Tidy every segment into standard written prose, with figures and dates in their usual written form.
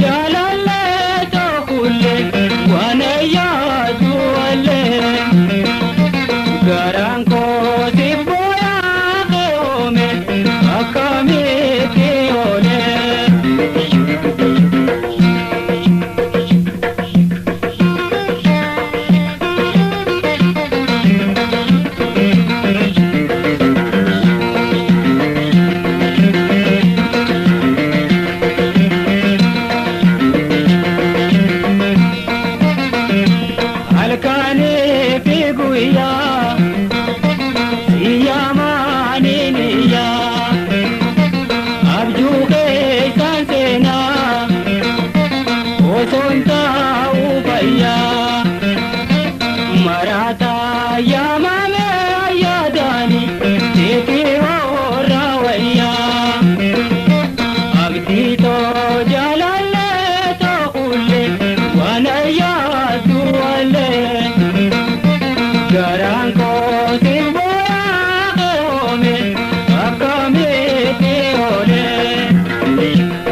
Jaalallee tookulle waan yaadu wallee garaan koo si booyaa qoome akkamitti oolee. Halkaanii fi guyyaa siyyamaaniin iyyaa abjuu keessaan seenaa osoon taa'uu fayyaa maraataa yaamame ayyaadaani seetii hoorraa wayyaa abdii too jaalallee tookullee waan ayyaatu wallee garaan koo si booyaa qoome akkamitti oolee.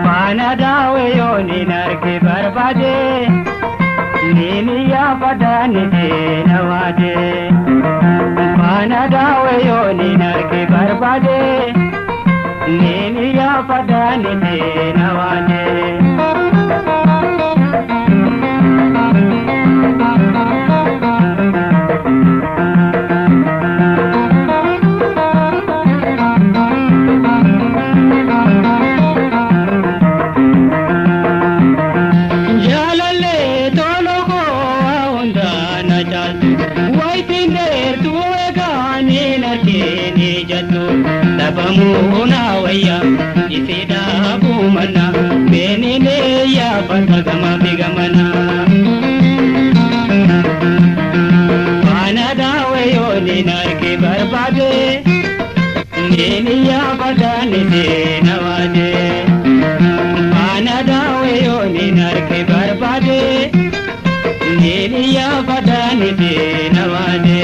Faana daawwe yooni narki barbaade nini yaafadhaani deena waade. Faana daawwe yooni narki barbaade nini yaafadhaani deena waade. Jaalallee tolo koo hundaa na caaltu wayitiin dheertuu eegaanii narkeenii jettu dhabamuu na wayya isi dhaabuu mana beeninee yaafata gama fi gamana. Faana daawwe yooni narki barbaade neeni yaafadhaani seena waade. Faana daawwe yooni narki barbaade neeni yaafadhaani seena waade.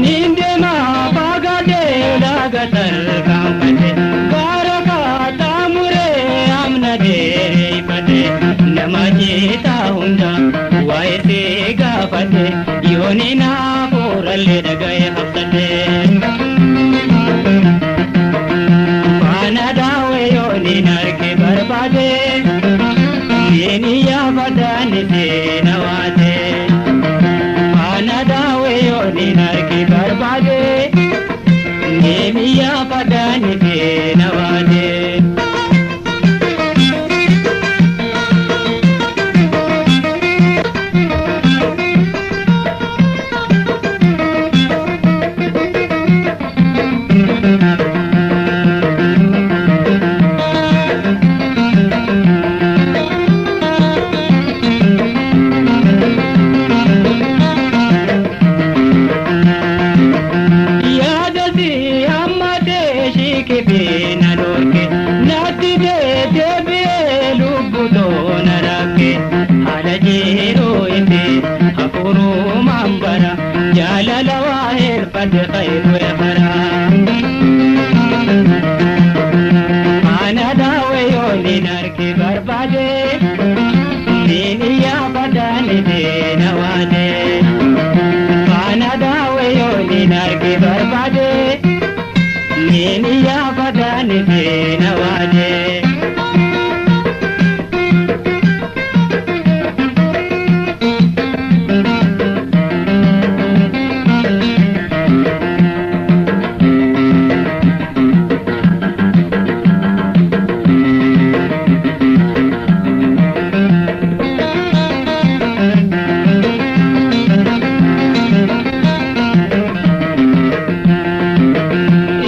Nindema bagadee lagatar kaanfate gaara kaataa amna deerifate nama jeetaa hunda waa'ee see gaafate yooni naafuurallee dhaga'ee hafsate. Faana daawwe yooni narki barbaade neeni yaafadhaani seena waate. Faana daawwe yooni narki barbaade neeni yaafadhaani seena waate. Yaadasi hammatee shiikifee na dhorke natti deebi'ee lubbutoo na rakke haala jiruu itti hafuurumaan bara jaalala waa hirfate khayru efara. Faana daawwe yooni narki barbaade niin yaafadhaani seena waade. Faana daawwe yooniin arge barbaade niin iyyaafadhaan seena waade.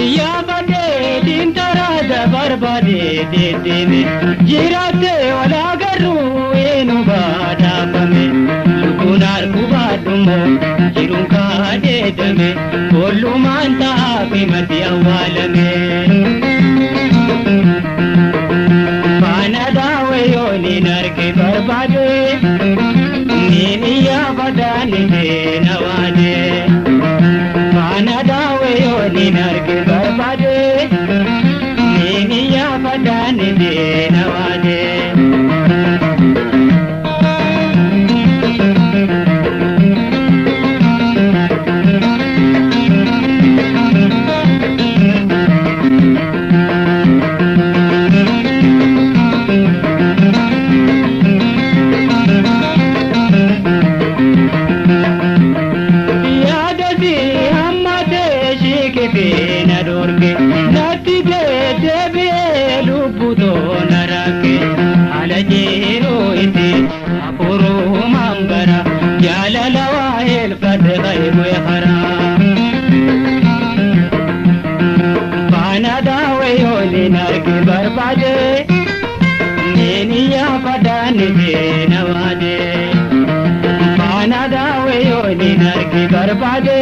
Iyyaafadhee taraada barbaade deddeeme jiraate wal agarruu eenyu baadhaafame lukkuun harku baadhumoo jiruun kaadheedame ollumaan ta'aafi mati awwaalame. Faana daawwe yooniin arge barbaade niin iyyaafadhaan seena waade. Faana daawwe yooniin arge barbaade niin iyyaafadhaan seena waade. Yaadasi hammatee shiikifee na dhorke natti deddeebi'ee lubbutoo na rakke haala jiruu itti hafuurumaan bara jaalala waa helfadhe qaybee karaa. Faana daawwe yooniin arge barbaade niin iyyaafadhaan seena waade. Faana daawwe yooniin arge barbaade